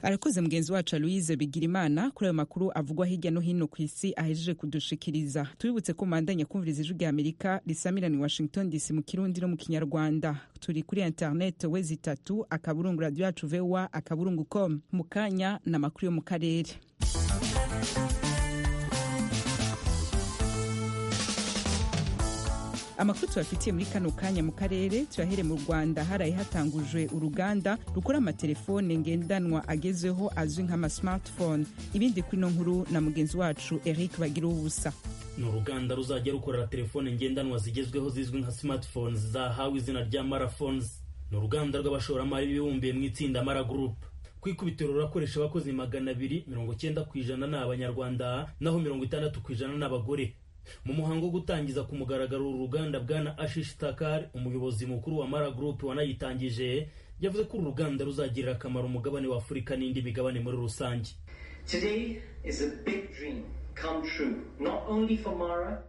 Arakoze mugenzi wacu Louise Bigirimana kuri ayo makuru avugwa hirya no hino ku isi ahejeje kudushikiriza. Tubibutse ko mandanya kumviriza Ijwi rya Amerika risamirana i Washington DC mu Kirundi no mu Kinyarwanda. Turi kuri internet www.radioyacuvoa.com. Mu kanya na makuru yo mu karere. Amakuru tubafitiye muri kano kanya mu karere tuyahere mu Rwanda. Haraye hatangujwe uruganda rukora amatelefone ngendanwa agezweho azwi nk'ama smartphone. Ibindi kuri ino nkuru na mugenzi wacu Eric Bagira ubusa. Ni uruganda ruzajya rukorera telefone ngendanwa zigezweho zizwi nka smartphones, zahawe izina rya Maraphones. Ni uruganda rw'abashoramari bibumbiye mu itsinda Mara Group. Ku ikubitiro rurakoresha abakozi 290%, ni Abanyarwanda, naho 60% ni abagore. Mu muhango wo gutangiza ku mugaragaro uru ruganda, bwana Ashish Takar, umuyobozi mukuru wa Mara Group wanayitangije, yavuze ko uru ruganda ruzagirira akamaro umugabane wa Afurika n'indi migabane muri rusange. Today is a big dream come true, not only for Mara.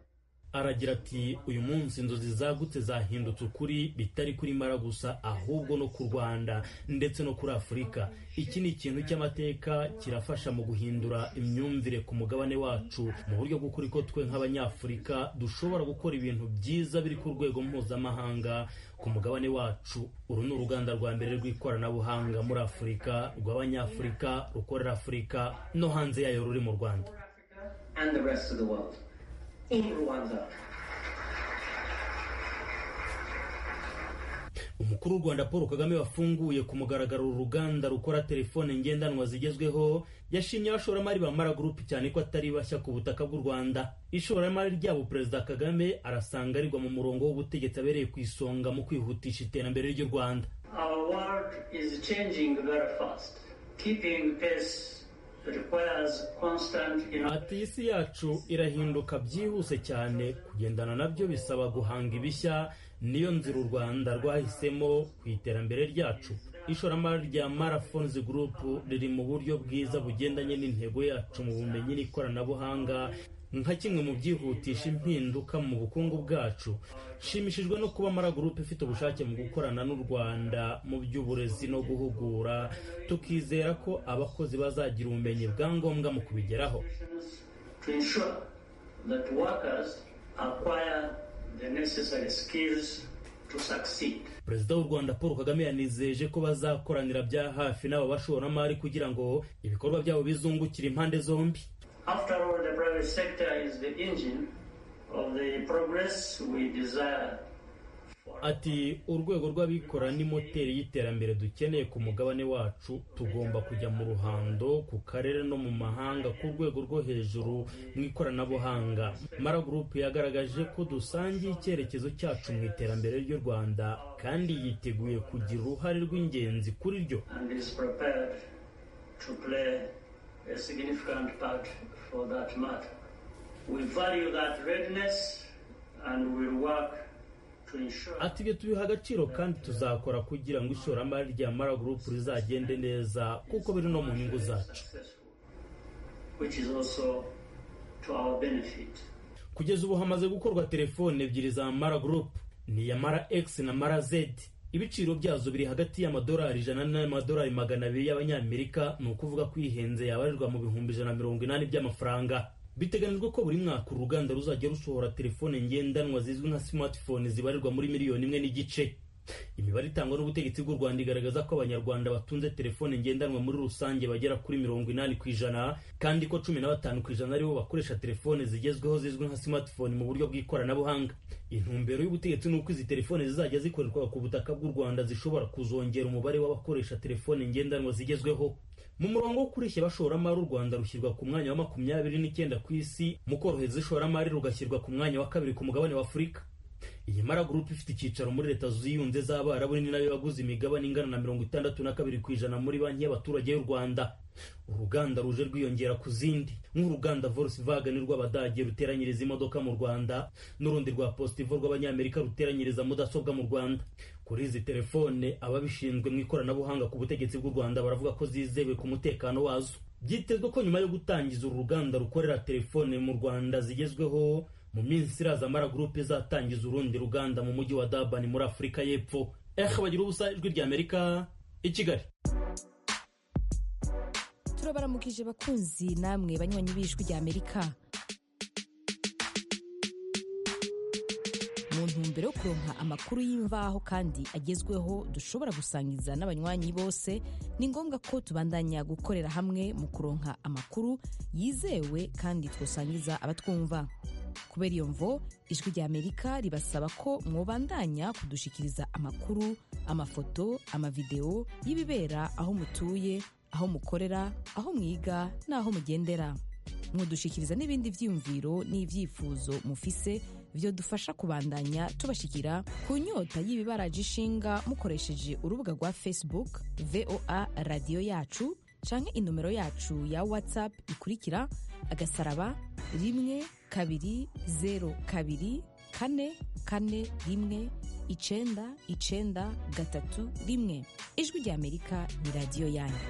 Aragira ati: "Uyu munsi inzozi zagutse zahindutse ukuri, bitari kuri Mara gusa, ahubwo no ku Rwanda ndetse no kuri Afurika. Iki ni ikintu cy'amateka, kirafasha mu guhindura imyumvire ku mugabane wacu mu buryo bw'ukuri ko twe nk'Abanyafurika dushobora gukora ibintu byiza biri ku rwego mpuzamahanga ku mugabane wacu. Uru ni uruganda rwa mbere rw'ikoranabuhanga muri Afurika, rw'Abanyafurika, rukorera Afurika no hanze yayo, ruri mu Rwanda." And the rest of the world. In Rwanda. Umukuru w'u Rwanda Paul Kagame, wafunguye ku mugaragaro uru ruganda rukora telefone ngendanwa zigezweho, yashimye abashoramari ba Mara Group, cyane ko atari bashya ku butaka bw'u Rwanda. Ishoramari ryabo, Perezida Kagame arasanga arirwa mu murongo w'ubutegetsi abereye ku isonga mu kwihutisha iterambere ry'u Rwanda. Our world is changing very fast. Keeping pace requires constant Ati: "Isi yacu irahinduka byihuse cyane, kugendana nabyo bisaba guhanga ibishya. Niyo nzira u Rwanda rwahisemo ku iterambere ryacu. Ishoramari rya Maraphones Group riri mu buryo bwiza bugendanye n'intego yacu mu bumenyi n'ikoranabuhanga nka kimwe mu byihutisha impinduka mu bukungu bwacu. Nshimishijwe no kuba Mara Group ifite ubushake mu gukorana n'u Rwanda mu by'uburezi no guhugura, tukizera ko abakozi bazagira ubumenyi bwa ngombwa mu kubigeraho." to ensure that workers acquire the necessary skills to succeed. Perezida w'u Rwanda Paul Kagame yanizeje ko bazakoranira bya hafi n'aba bashoramari kugira ngo ibikorwa byabo bizungukire impande zombi. After all, the private sector is the engine of the progress we desire. Ati: "Urwego rw'abikorera ni moteri y'iterambere dukeneye ku mugabane wacu. Tugomba kujya mu ruhando ku karere no mu mahanga ku rwego rwo hejuru mu ikoranabuhanga. Mara Group yagaragaje ko dusangiye icyerekezo cyacu mu iterambere ry'u Rwanda, kandi yiteguye kugira uruhare rw'ingenzi kuri ryo." And is prepared to play a significant part for that matter. We value that readiness and will work to ensure Ati: "Ibyo tubiha agaciro kandi tuzakora kugira ngo ishoramari rya Mara Group rizagende neza, kuko biri no mu nyungu zacu." successful, which is also to our benefit. Kugeza ubu hamaze gukorwa telefone ebyiri za Mara Group, ni iya Mara X na Mara Z. Ibiciro byazo biri hagati y'amadolari 100 n'amadolari 200 y'Abanyamerika, ni ukuvuga ko ihenze yabarirwa mu 180,000 by'amafaranga. Biteganijwe ko buri mwaka uruganda ruzajya rusohora telefone ngendanwa zizwi nka smartphone zibarirwa muri miliyoni 1.5. Imibare itangwa n'ubutegetsi bw'u Rwanda igaragaza ko Abanyarwanda batunze telefone ngendanwa muri rusange bagera kuri 80%, kandi ko 15% aribo bakoresha telefone zigezweho zizwi nka smartphone mu buryo bw'ikoranabuhanga. Intumbero y'ubutegetsi ni uko izi telefone zizajya zikorerwa ku butaka bw'u Rwanda zishobora kuzongera umubare w'abakoresha telefone ngendanwa zigezweho. Mu murongo wo kureshya abashoramari, u Rwanda rushyirwa ku mwanya wa 29 ku isi, mu korohereza ishoramari rugashyirwa ku mwanya wa kabiri ku mugabane wa Afurika. Iyi Mara Group ifite icyicaro muri Leta Ziyunze z'Abarabu, ni nayo yaguze imigabane ingana na 62% muri Banki y'Abaturage y'u Rwanda. Uruganda ruje rwiyongera ku zindi nk'uruganda Volkswagen rw'Abadage ruteranyiriza imodoka mu Rwanda, n'urundi rwa Positivo rw'Abanyamerika ruteranyiriza mudasobwa mu Rwanda. Kuri izi telefone, ababishinzwe mu ikoranabuhanga ku butegetsi bw'u Rwanda baravuga ko zizewe ku mutekano wazo. Byitezwe ko nyuma yo gutangiza uru ruganda rukorera telefone mu Rwanda zigezweho, mu minsi iraza Mara Group izatangiza urundi ruganda mu mujyi wa Durban muri Afurika y'Epfo. Bagira ubusa, Ijwi ry'Amerika, i Kigali. Turabaramukije bakunzi namwe banywanyi b'Ijwi rya Amerika. Mu ntumbero yo kuronka amakuru y'imvaho kandi agezweho dushobora gusangiza n'abanywanyi bose, ni ngombwa ko tubandanya gukorera hamwe mu kuronka amakuru yizewe kandi twosangiza abatwumva. Kubera iyo mvo, Ijwi rya Amerika ribasaba ko mwobandanya kudushikiriza amakuru, amafoto, amavideo y'ibibera aho mutuye, aho mukorera, aho mwiga n'aho mugendera. Mwodushikiriza n'ibindi vyiyumviro n'ivyifuzo mufise vyodufasha kubandanya tubashikira ku nyota y'ibibaraje ishinga mukoresheje urubuga rwa Facebook VOA Radiyo Yacu canke inomero yacu ya WhatsApp ikurikira: agasaraba, 1 2 0 2 4 4 1 9 9 3 1. Ijwi rya Amerika ni radiyo yanyu.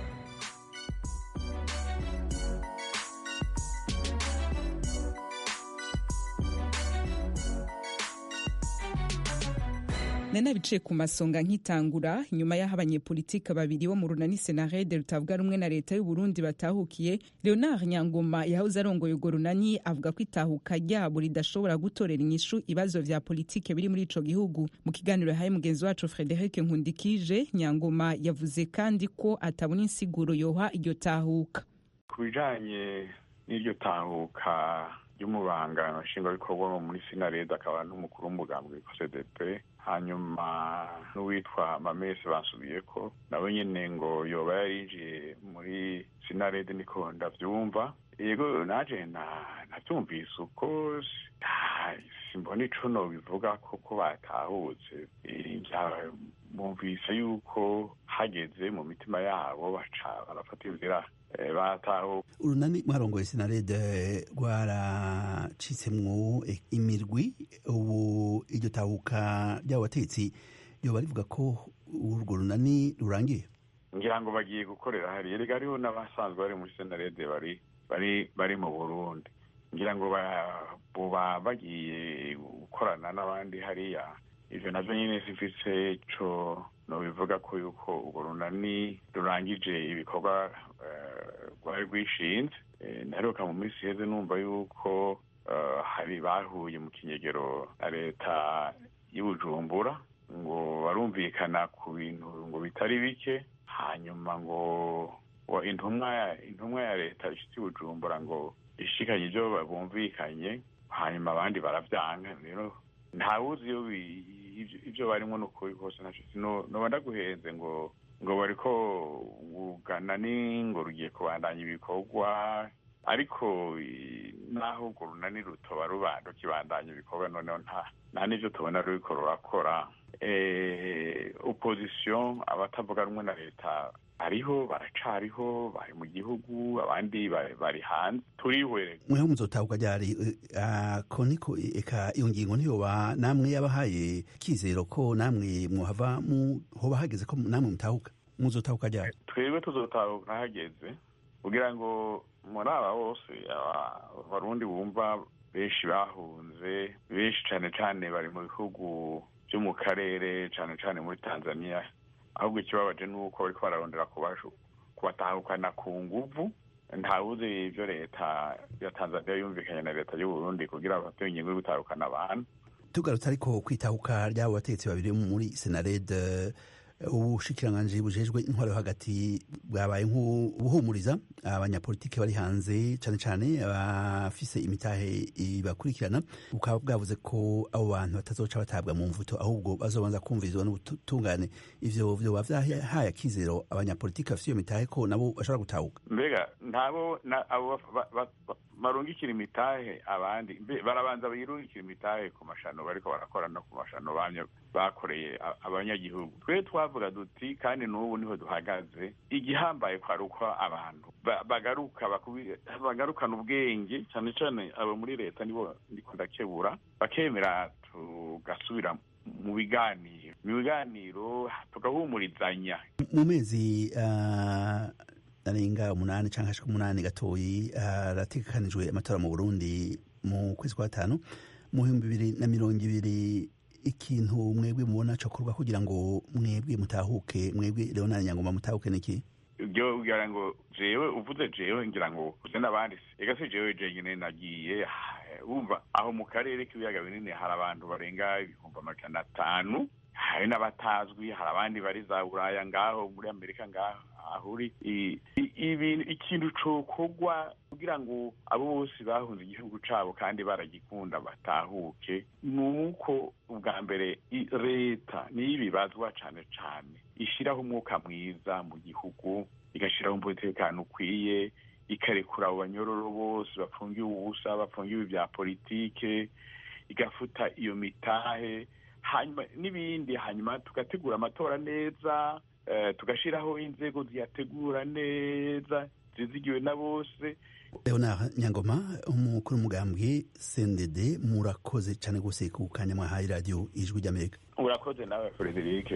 Nari ku masonga nkitangura, inyuma y'aho abanyepolitike babiri bo mu runani Senarede rutavuga rumwe na leta y'u Burundi batahukiye, Leonard Nyangoma yahoze arongoye urwo runani avuga ko itahuka ryabo ridashobora gutorera inyishu ibibazo vya politike biri muri ico gihugu. Mu kiganiro yahaye mugenzi wacu Frederic Nkundikije, Nyangoma yavuze kandi ko atabona insiguro yoha iryo tahuka. Ku bijanye n'iryo tahuka ry'umubanga nshingwabikorwa wo muri Sinarede akaba n'umukuru w'umugambwe CDP, hanyuma n'uwitwa Mamese Bansubiyeko nawe nyene ngo yoba yarinjiye muri Sinarede, niko ndavyumva. Yego, naje navyumvise uko, simbona ico nobivuga koko. Batahutse, bumvise yuko hageze mu mitima yabo, baca barafata inzira, batahuka. Urunani mwarongoye Sinarede rwaracitsemwo imirwi. Ubu iryo tahuka ry'abo bategetsi ryoba rivuga ko urwo runani rurangiye? Ngira ngo bagiye gukorera hariya. Erega hariho n'abasanzwe bari muri Senarede bari mu Burundi. Ngira ngo boba bagiye gukorana n'abandi hariya. Ivyo navyo nyene simfise ico nobivuga ko yuko urwo runani rurangije ibikorwa rwari rwishinze. Naheruka mu minsi iheze numva yuko hari bahuye mu kinyegero na leta y'Ubujumbura, ngo barumvikana ku bintu ngo bitari bike. Hanyuma ngo intumwa ya leta ishitse i Bujumbura ngo ishikanye ivyo bumvikanye, hanyuma abandi baravyanka. Rero ntawuzi iyo ivyo barimwo n'ukuri kose. Ntaco noba ndaguhenze ngo bariko urugana ni ngo rugiye kubandanya ibikorwa, ariko naho urwo runani rutoba rukibandanya ibikorwa, noneho nta n'ivyo tubona ruriko rurakora. Opposition, abatavuga rumwe na leta, hariho baracariho, bari mu gihugu, abandi bari hanze, turihwere. Mweho muzotahuka ryari? Ko niko eka iyo ngingo ntiyoba namwe yabahaye kizero ko namwe mwohava hoba hageze ko namwe mutahuka? Muzotahuka ryari? Twebwe tuzotahuka hageze, kugira ngo muri aba bose Abarundi bumva benshi bahunze, benshi cane cane bari mu bihugu vyo mu karere, cane cane muri Tanzania. Ahubwo ikibabaje ni uko bariko bararondera kubatahukana ku nguvu. Ntawuzi ivyo leta ya Tanzania yumvikanye na leta y'Uburundi kugira bafate ingingo yo gutahukana abantu. Tugarutse ariko kwitahuka ry'abo bategetsi babiri muri Senarede, ubushikiranganji bujejwe intwaro yo hagati bwabaye nk'ubuhumuriza abanyapolitiki bari hanze, cane cane abafise imitahe ibakurikirana, bukaba bwavuze ko abo bantu batazoca batabwa mu mvuto, ahubwo bazobanza kumvirizwa n'ubutungane. Ivyo vyoba vyahaye akizero abanyapolitiki bafise iyo mitahe ko nabo bashobora gutahuka? Mbega ntabo abo barungikira imitahe abandi, barabanza birungikira imitahe ku mashano bariko barakora no ku mashano bamye bakoreye abanyagihugu. Twe twavuga duti, kandi n'ubu niho duhagaze, igihambaye kwari uko abantu bagaruka, bagarukana ubwenge, cyane cyane abo muri leta nibo ndiko ndakebura, bakemera tugasubira mu biganiro tugahumurizanya. Mu mezi arenga 8 canke ashika 8 gatoyi harategekanijwe amatora mu Burundi mu kwezi kwa gatanu mu 2020. Ikintu mwebwe mubona cokorwa kugira ngo mwebwe mutahuke, mwebwe Leonard Nyangoma mutahuke, niki? Ibyo ngira ngo jewe uvuze, jewe ngira ngo uze n'abandi, ega si jewe jenyine nagiye. Wumva aho mu karere k'ibiyaga binini hari abantu barenga 500,000, hari n'abatazwi, hari abandi bari za Buraya, ngaho muri Amerika, ngaho aho uri. Ibintu, ikintu cokorwa kugira ngo abo bose bahunze igihugu cabo kandi baragikunda batahuke, ni uko ubwa mbere leta niyo ibibazwa cane cane, ishiraho umwuka mwiza mu gihugu, igashiraho umutekano ukwiye, ikarekura abo banyororo bose bafungiwe ubusa, bafungiwe ibya politike, igafuta iyo mitahe, hanyuma n'ibindi, hanyuma tugategura amatora neza, tugashiraho inzego ziyategura neza, zizigiwe na bose. Leonard Nyangoma, umukuru w'umugambwe CNDD, murakoze cyane rwose ku kanya mwahaye Radiyo Ijwi ry'Amerika. Urakoze nawe, Frederic.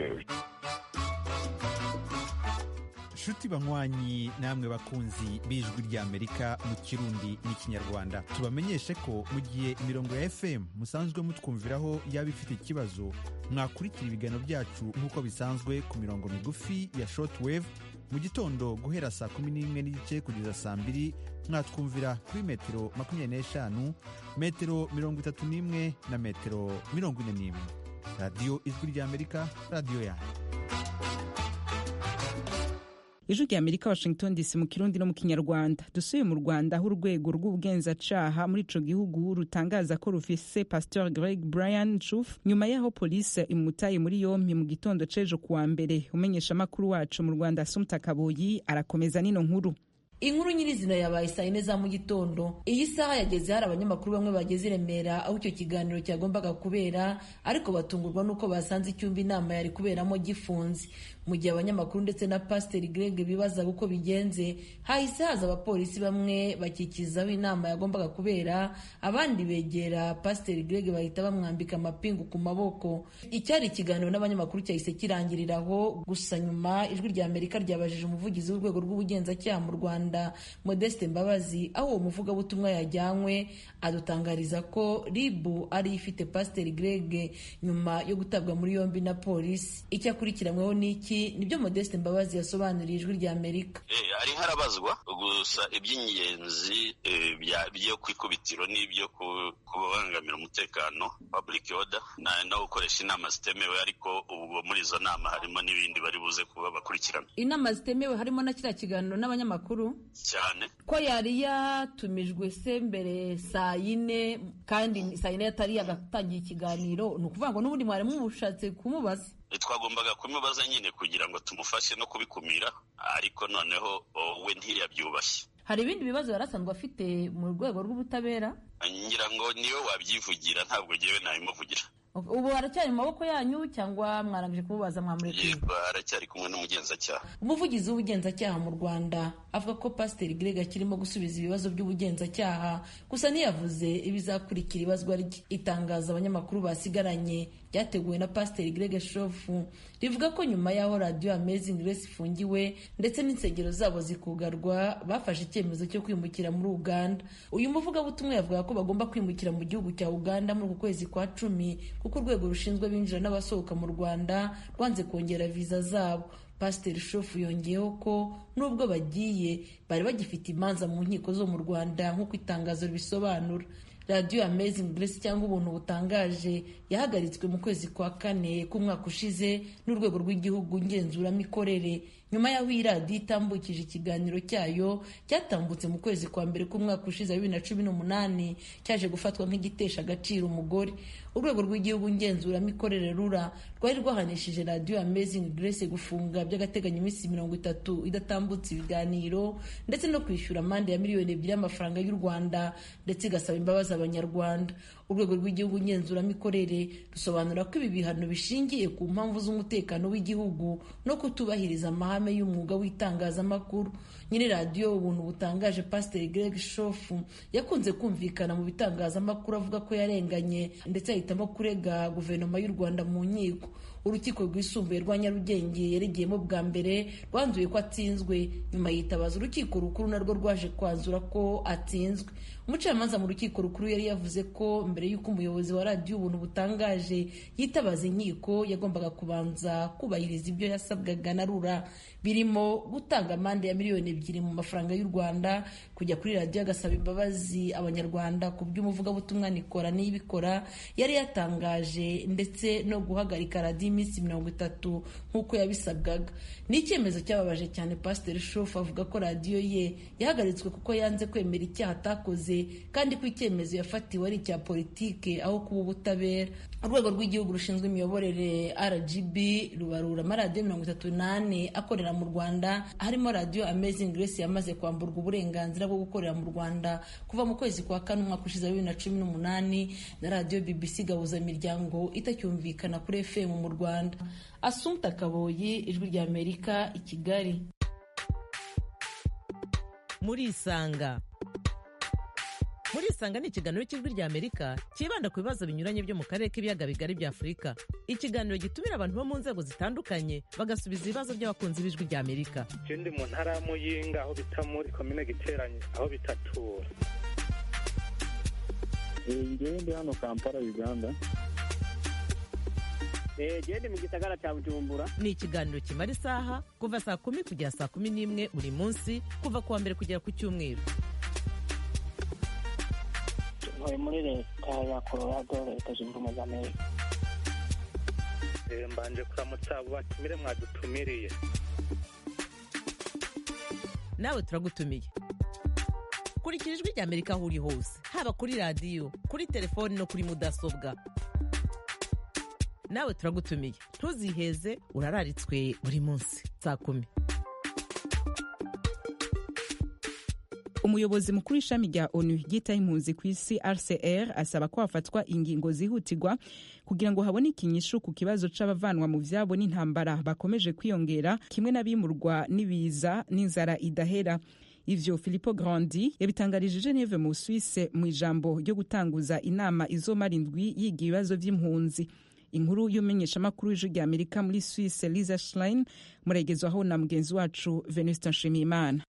Shuti banywanyi, namwe bakunzi b'Ijwi ry'Amerika mu Kirundi n'Ikinyarwanda, tubamenyeshe ko mu gihe imirongo ya FM musanzwe mutwumviraho yaba ifite ikibazo, mwakurikira ibiganiro byacu nk'uko bisanzwe ku mirongo migufi ya shortwave. Mu gitondo guhera saa 11:30 kugeza saa 2 mwatwumvira kuri metero 25, metero 31 na metero 41. Radiyo Ijwi ry'Amerika, radiyo yanyu. Ijwi rya Amerika, Washington DC, mu Kirundi no mu Kinyarwanda. Dusuye mu Rwanda, aho urwego rw'ubugenzacyaha muri ico gihugu rutangaza ko rufise Pastor Greg Brian Chuf, nyuma y'aho polisi imutaye muri yompi mu gitondo c'ejo kuwa mbere. Umenyeshamakuru wacu mu Rwanda, Asumta Kaboyi, arakomeza nino nkuru. Inkuru nyirizina yabaye saa 4 za mu gitondo. Iyi saha yageze hari abanyamakuru bamwe bageze i Remera aho icyo kiganiro cyagombaga kubera, ariko batungurwa n'uko basanze icyumba inama yari kuberamo gifunze. Mu gihe abanyamakuru ndetse na Pasiteri Greg bibazaga uko bigenze, hahise haza abapolisi, bamwe bakikiza aho inama yagombaga kubera, abandi begera Pasiteri Greg bahita bamwambika amapingu ku maboko. Icyari ikiganiro n'abanyamakuru cyahise kirangirira aho. Gusa nyuma Ijwi rya Amerika ryabajije umuvugizi w'urwego rw'ubugenzacyaha mu Rwanda, Modeste Mbabazi, aho uwo muvugabutumwa yajyanywe, adutangariza ko RIB ari ifite Pasiteri Greg nyuma yo gutabwa muri yombi na polisi. Icyo akurikiranyweho ni iki? Nibyo Modeste Mbabazi yasobanuriye Ijwi rya Amerika. Ari harabazwa gusa iby'ingenzi byo ku ikubitiro n'ibyo kubangamira umutekano, public order, no gukoresha inama zitemewe, ariko ubwo muri izo nama harimo n'ibindi bari buze kuba bakurikirana. Inama zitemewe harimo na kiriya kiganiro n'abanyamakuru? Cyane. Ko yari yatumijwe se mbere saa 4, kandi saa 4 yatari yagatangiye ikiganiro, ni ukuvuga ngo n'ubundi mwari mumushatse kumubaza? Twagombaga kumubaza nyine kugira ngo tumufashe no kubikumira, ariko noneho we ntiyabyubashye. Hari ibindi bibazo yari asanzwe afite mu rwego rw'ubutabera? Ngira ngo niwe wabyivugira, ntabwo ngewe nabimuvugira. Ubu aracyari mu maboko yanyu cyangwa mwarangije kumubaza mwamurekuye? Yego, aracyari kumwe n'umugenzacyaha. Umuvugizi w'ubugenzacyaha mu Rwanda avuga ko Pasiteri Greg akirimo gusubiza ibibazo by'ubugenzacyaha, gusa ntiyavuze ibizakurikira ibazwa rye. Itangazo abanyamakuru basigaranye ryateguwe na Pasiteri Greg Shofu rivuga ko nyuma y'aho radiyo Amazing Grace ifungiwe ndetse n'insengero zabo zikugarwa, bafashe icyemezo cyo kwimukira muri Uganda. Uyu muvugabutumwa yavuga ko bagomba kwimukira mu gihugu cya Uganda muri uku kwezi kwa 10, kuko urwego rushinzwe abinjira n'abasohoka mu Rwanda rwanze kongera viza zabo. Pasiteri Shofu yongeyeho ko nubwo bagiye, bari bagifite imanza mu nkiko zo mu Rwanda, nk'uko itangazo ribisobanura. Radiyo Amazing Grace cyangwa Ubuntu Butangaje yahagaritswe mu kwezi kwa kane k'umwaka ushize n'urwego rw'igihugu ngenzuramikorere, nyuma y'aho iyi radiyo itambukije ikiganiro cyayo cyatambutse mu kwezi kwa mbere k'umwaka ushize 2018, cyaje gufatwa nk'igitesha agaciro umugore. Urwego rw'igihugu ngenzuramikorere RURA rwari rwahanishije radiyo Amazing Grace gufunga by'agateganyo iminsi 30 idatambutse ibiganiro, ndetse no kwishyura amande ya miliyoni 2 y'amafaranga y'u Rwanda, ndetse igasaba imbabazi Abanyarwanda. Urwego rw'igihugu ngenzuramikorere rusobanura ko ibi bihano bishingiye ku mpamvu z'umutekano w'igihugu no kutubahiriza amahame y'umwuga w'itangazamakuru. Nyiri radiyo Ubuntu Butangaje, Pasiteri Greg Shofu, yakunze kumvikana mu bitangazamakuru avuga ko yarenganye, ndetse ahitamo kurega guverinoma y'u Rwanda mu nkiko. Urukiko rwisumbuye rwa Nyarugenge yaregeyemo bwa mbere rwanzuye ko atsinzwe, nyuma yitabaza urukiko rukuru narwo rwaje kwanzura ko atsinzwe. Umucamanza mu rukiko rukuru yari yavuze ko mbere y'uko umuyobozi wa radiyo Ubuntu butangaje yitabaza inkiko yagombaga kubanza kubahiriza ibyo yasabwaga na RURA, birimo gutanga amande ya 2 miliyoni mu mafaranga y'u Rwanda, kujya kuri radiyo agasaba imbabazi Abanyarwanda ku by'umuvugabutumwa Nikora Niyibikora yari yatangaje, ndetse no guhagarika radiyo iminsi 30 nk'uko yabisabwaga. Ni icyemezo cyababaje cyane Pasiteri Shofu, avuga ko radiyo ye yahagaritswe kuko yanze kwemera icyaha atakoze, kandi ko icyemezo yafatiwe ari icya politike aho kuba ubutabera. Urwego rw'igihugu rushinzwe imiyoborere RGB rubarura amaradiyo 34 akorera mu Rwanda, harimo radiyo Amazing Grace yamaze kwamburwa uburenganzira bwo gukorera mu Rwanda kuva mu kwezi kwa kane umwaka ushize 2018, na radiyo BBC Gahuzamiryango itacyumvikana kuri FM mu Rwanda. Assumpta Kaboyi, Ijwi rya Amerika, i Kigali. Murisanga. Murisanga ni ikiganiro cy'Ijwi rya Amerika cyibanda ku bibazo binyuranye byo mu karere k'ibiyaga bigari bya Afurika. Ikiganiro gitumira abantu bo mu nzego zitandukanye, bagasubiza ibibazo by'abakunzi b'Ijwi rya Amerika. Je ndi mu ntara ya Muyinga, aho bita muri komine Giteranye, aho bitatura. Njyewe ndi hano Kampala, Uganda. Gende mu gisagara cya Bujumbura. Ni ikiganiro kimara isaha, kuva saa 10 kugera saa 11 buri munsi, kuva ku wa mbere kugera ku cyumweru. Ntuye muri Leta ya Colorado, Leta Zunze Ubumwe za Amerika. Mbanje kuramutsa abo batumire mwadutumiriye. Nawe turagutumiye. Kurikira Ijwi rya Amerika aho uri hose, haba kuri radiyo, kuri telefoni no kuri mudasobwa. Nawe turagutumiye, ntuziheze, urararitswe buri munsi saa 10. Umuyobozi mukuru w'ishami rya ONU ryitaho impunzi ku isi, RCR, asaba ko hafatwa ingingo zihutirwa kugira ngo haboneke inyishu ku kibazo c'abavanwa mu vyabo n'intambara bakomeje kwiyongera, kimwe n'abimurwa n'ibiza n'inzara idahera. Ivyo Filippo Grandi yabitangarije Geneve mu Suisse mu ijambo ryo gutanguza inama izomara indwi yiga ibibazo vy'impunzi. Inkuru y'umenyeshamakuru w'Ijwi rya Amerika muri Suisse, Lisa Schlein, muregezwaho na mugenzi wacu Venuste Nshimiyimana.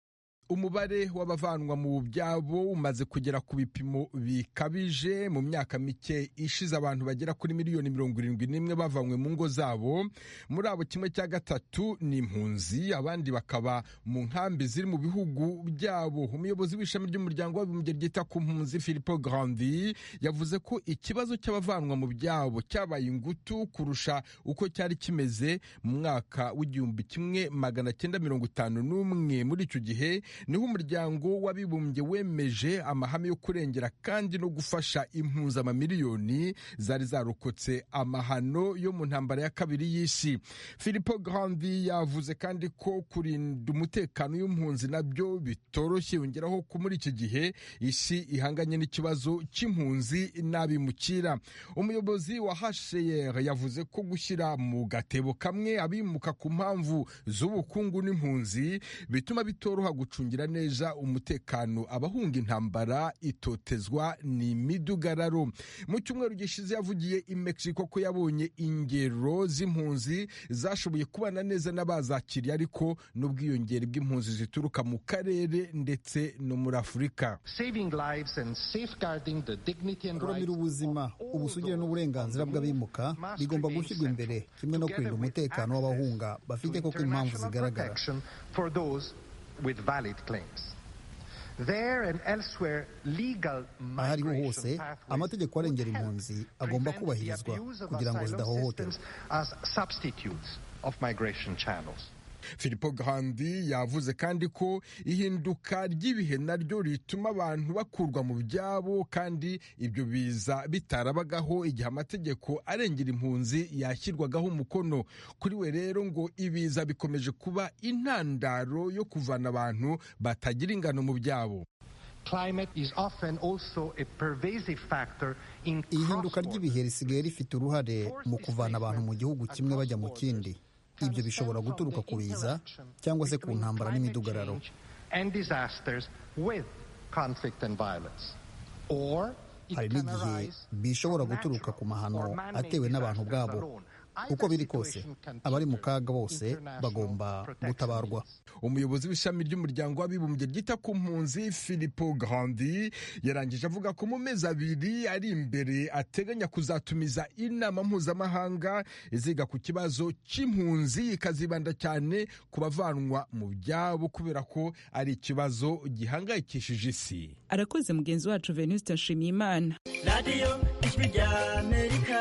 Umubare w'abavanwa mu byabo umaze kugera ku bipimo bikabije. Mu myaka mike ishize, abantu bagera kuri miliyoni 71 bavanywe mu ngo zabo. Muri abo, 1/3 ni impunzi, abandi bakaba mu nkambi ziri mu bihugu byabo. Umuyobozi w'ishami ry'Umuryango w'Abibumbye ryita ku mpunzi, Filippo Grandi, yavuze ko ikibazo cy'abavanwa mu byabo cyabaye ingutu kurusha uko cyari kimeze mu mwaka w'1951. Muri icyo gihe niho Umuryango w'Abibumbye wemeje amahame yo kurengera kandi no gufasha impunzi amamiliyoni zari zarokotse amahano yo mu ntambara ya kabiri y'isi. Filippo Grandi yavuze kandi ko kurinda umutekano w'impunzi nabyo bitoroshye. Yongeraho ko muri iki gihe isi ihanganye n'ikibazo cy'impunzi n'abimukira. Umuyobozi wa HCR yavuze ko gushyira mu gatebo kamwe abimuka ku mpamvu z'ubukungu n'impunzi bituma bitoroha gucungira neza umutekano abahunga intambara, itotezwa ni imidugararo. Mu cyumweru gishize yavugiye i Mexico ko yabonye ingero z'impunzi zashoboye kubana neza n'abazakiriye, ariko n'ubwiyongere bw'impunzi zituruka mu karere ndetse no muri Afurika. Kuromera ubuzima, ubusugire n'uburenganzira bw'abimuka bigomba gushyirwa imbere, kimwe no kurinda umutekano w'abahunga bafite koko impamvu zigaragara. Aho ariho hose, amategeko arengera impunzi agomba kubahirizwa kugira ngo zidahohoterwa. Filippo Grandi yavuze kandi ko ihinduka ry'ibihe naryo rituma abantu bakurwa mu byabo, kandi ibyo biza bitarabagaho igihe amategeko arengera impunzi yashyirwagaho umukono. Kuri we rero, ngo ibiza bikomeje kuba intandaro yo kuvana abantu batagira ingano mu byabo. Ihinduka ry'ibihe risigaye rifite uruhare mu kuvana abantu mu gihugu kimwe bajya mu kindi. Ibyo bishobora guturuka ku biza cyangwa se ku ntambara n'imidugararo. Hari n'igihe bishobora guturuka ku mahano atewe n'abantu ubwabo. Uko biri kose, abari mu kaga bose bagomba gutabarwa. Umuyobozi w'ishami ry'Umuryango w'Abibumbye ryita ku mpunzi, Filippo Grandi, yarangije avuga ko mu mezi 2 ari imbere ateganya kuzatumiza inama mpuzamahanga iziga ku kibazo cy'impunzi, ikazibanda cyane ku bavanwa mu byabo kubera ko ari ikibazo gihangayikishije isi. Arakoze mugenzi wacu Venuste Nshimiyimana. Radiyo Ijwi rya Amerika.